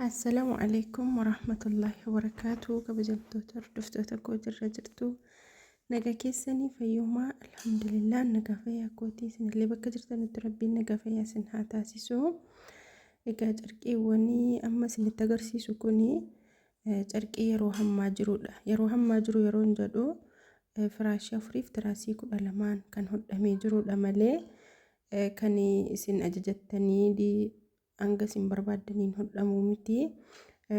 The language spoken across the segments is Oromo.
Assalaamu alaikum warahmatullaahi wabarakaatu. Kabajamtoota hordoftoota koo, jirra jirtu? Nagaa keessanii? Fayyummaa? Alhamdulillah, nagaa fayyaa kootii. Isinillee bakka jirtanitti Rabbiin nagaa fayyaa isin haa taasisu. Egaa carqiiwwanii amma isinitti agarsiisu kuni carqii yeroo hammaa jirudha. Yeroo hammaa jiru yeroo hin jedhu, firaashii afuriif tiraasii 12n kan hodhamee jirudha malee kan isin ajajattanii hanga isin barbaaddaniin hodhamuu miti.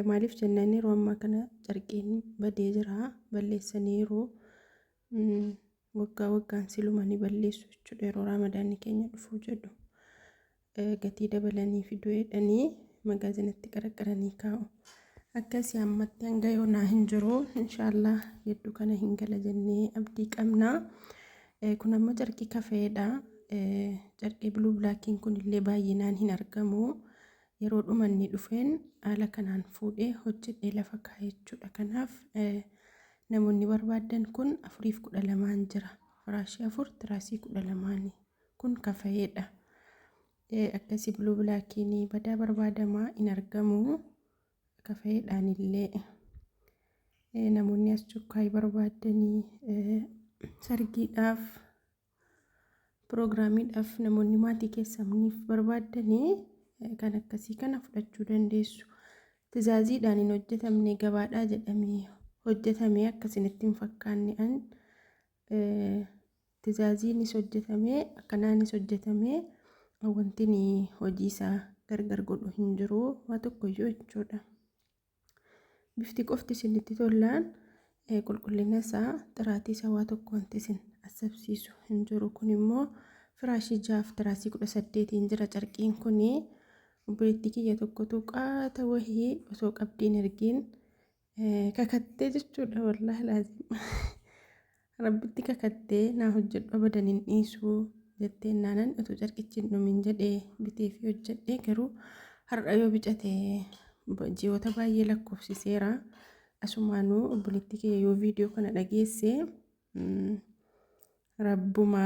Maaliif jennaan, yeroo ammaa kana carqiin badee jira, balleessaniiru. Waggaa waggaan siluma ni balleessu jechuudha, yeroo Raamadaanni keenya dhufuu jedhu. Gatii dabalanii fiduu jedhanii magaazinatti qaraqqaranii kaa'u. Akkasii ammatti hanga yoonaa hin jiru. Inshaallah hedduu kana hin gala jennee abdii qabna. Kun ammoo carqii kafeedha. Carqii blue blackiin kun illee baay'inaan hin argamu. Yeroo dhumanni dhufeen haala kanaan fuudhee hojjedhee lafa kaa'e jechuudha. Kanaaf namoonni barbaadan, kun afuriif 12n jira. Firaashii afur tiraasii 12ni. Kun kafeedha. Akkasii blue blackiin badaa barbaadamaa hin argamu. Kafeedhaan illee namoonni as cukkaayii barbaaddanii, sargiidhaaf, piroogiraamiidhaaf, namoonni maatii keessaniif barbaaddanii kan akkasii kana fudhachuu dandeessu. Tizaaziidhaan hin hojjetamne, gabaadhaa jedhamee hojjetamee akkasinitti hin fakkaanne. An tizaaziinis hojjetamee akkanaanis hojjetamee wanti hojii isaa gargar godhu hin jiru waa tokkoyyuu jechuudha. Bifti qofti isinitti tollaan qulqullina isaa, xiraatii isaa waa tokko wanti isin asabsiisu hin jiru. Kun immoo firaashii jaaf tiraasii 18n jira carqiin kuni. Obboleettii kiyya tokkotu qaata wahii osoo qabdiin ergiin kakattee jechuudha. Wallaahi laazim Rabbitti kakattee, "Naa hojjedhu, abadan hin dhiisu," jettee naanan utuu carqichi hin dhumin jedhee bitee fi hojjedhe. Garuu har'a yoo bicate ji'oota baay'ee lakkoofsiseera. Asumaanuu obboleettii kiyya, yoo viidiyoo kana dhageesse, rabbuma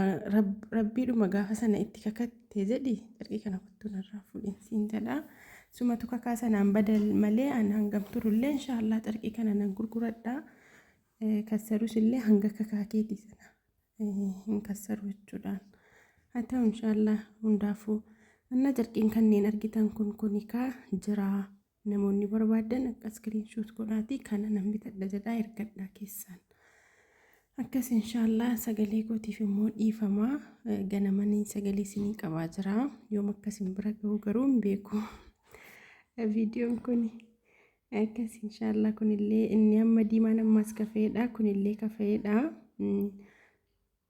rabbiidhuma gaafa sana itti kakatte jedhi, carqii kana kottuu narraa fuudhinsiin jedha. Sumatu kakaa sanaan badal malee an hangam turullee inshaallah carqii kana nan gurguradha. Kassarus illee hanga kakaa keetii sana hin kassaru jechuudhaan. Haa ta'u, inshaallah hundaafuu. Anna carqiin kanneen argitan kun kunikaa jira. Namoonni barbaadan akka screenshot godhaatii kana nan bitadha jedhaa ergadhaa keessaan. Akkas inshaallah. Sagalee kootiif immoo dhiifamaa, ganamanii sagalee isinii qabaa jira. Yoom akkasin bira ga'u garuu hin beeku. Viidiyoon kun akkas inshaallah. Kunillee inni amma diimaan ammaas kafeedha. Kunillee kafeedha.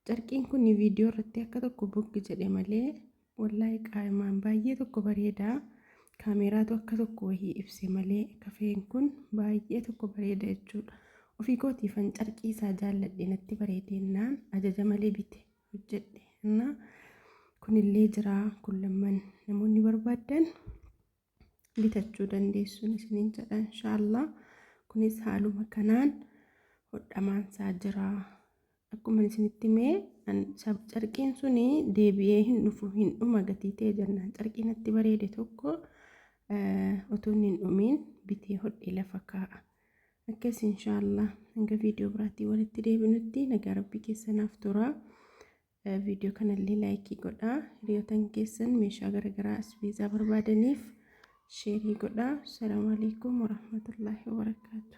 Carqiin kun viidiyoo irratti akka tokko boggi jedhe malee wallaahi qaamaan baay'ee tokko bareeda. Kaameeraatu akka tokko wahii ibse malee kafeen kun baay'ee tokko bareeda jechuudha. Ofii kootiifan carqii isaa jaalladhe, natti bareedeennaan ajaja malee bite hojjedhe. Innaa kunillee jira. Kun lamman namoonni barbaaddan bitachuu dandeessuun isiniin jedha inshaallah. Kunis haaluma kanaan hodhamaansaa jira. Akkuma isinitti himee, carqiin suni deebi'ee hin dhufu, hin dhuma gatii ta'e jennaan, carqii natti bareede tokko otoo inni hin dhumiin bitee hodhee lafa kaa'a. Akkas inshaallah, hanga viidiyoo biraatti walitti deebinutti nagaa Rabbii keessanaaf tura. Viidiyoo kanallee like godhaa. Hiriyootan keessan meeshaa garaagaraa asbeezaa barbaadaniif share godhaa. Salaamu alaikum warahmatullaahi wabarakaatu.